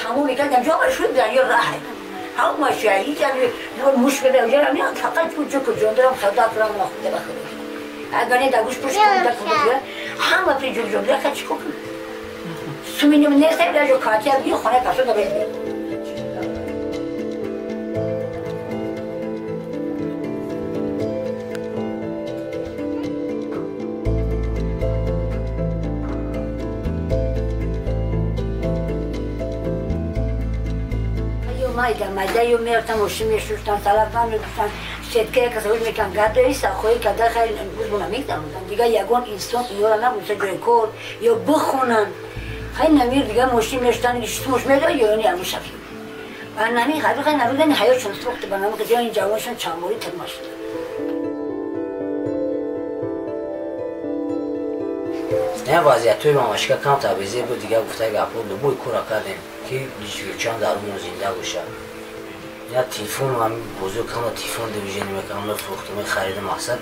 тамом мекардам ҷо шуд дар ё раҳ ҳама шаҳи ҷами муш мебарам ҷам фақат куҷо куҷо дорам хада кунам нахуда бахӯрам агар не дагуш пуш кунда кунда ҳама при ҷур ҷур ха чӣ кунам суминим нест ҷо катя би хона касо да бе. Майда майда ё мерафтам мошин мешуштам, салафан мегуфтам, сеткая касавуш мекардам, гадои сахои када хайр гузбона мегзарондам. Дигар ягон инсон ёра набуд, ҷои кор ё бихонанд. Хай намир дигар мошин мешуштан, шумош медод ё не аму шафи. Ба нами хаби хай нарудани ҳаётшон сӯхт, ба нами ҷои ҷавоншон чандборӣ тирма шуд. Не вазъиятҳои мамашка камтар безеб буд, дигар гуфта гапҳо любой кора кардем ки чанд дарумон зинда бошад. Я телефон ҳам бозор кардам, телефон движение мекардам, мефурӯхтам, мехаридам, мақсад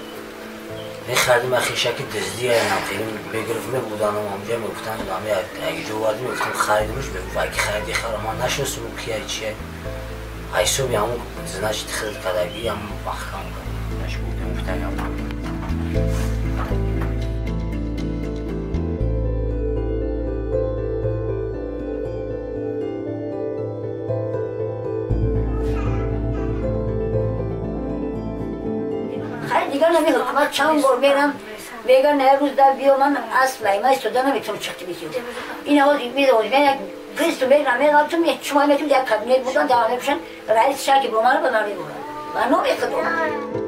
мехаридам, хешаки дуздӣ хеле мегирифт, мебуданам ҳамҷо мегуфтанд, ҷо овардим, мегуфтам харидимш, мегуфт аки хариди хара, ман нашиносам кия чия. Ҳисоби ҳамун значит хирд кардагӣ ҳамун маҳкам кард. Гуфта гапам. Дигар нами ҳукумат чанд бор мерам, меган на рӯз дар биё, ман асл ма истода наметавонам чахти бисёр. Ин авоз медавоз мен як гристу мерам, меғалтум, шумо метум як кабинет будан, дар мепӯшан, раис шаки бо ман ба ман мебурад. Ба номи худо.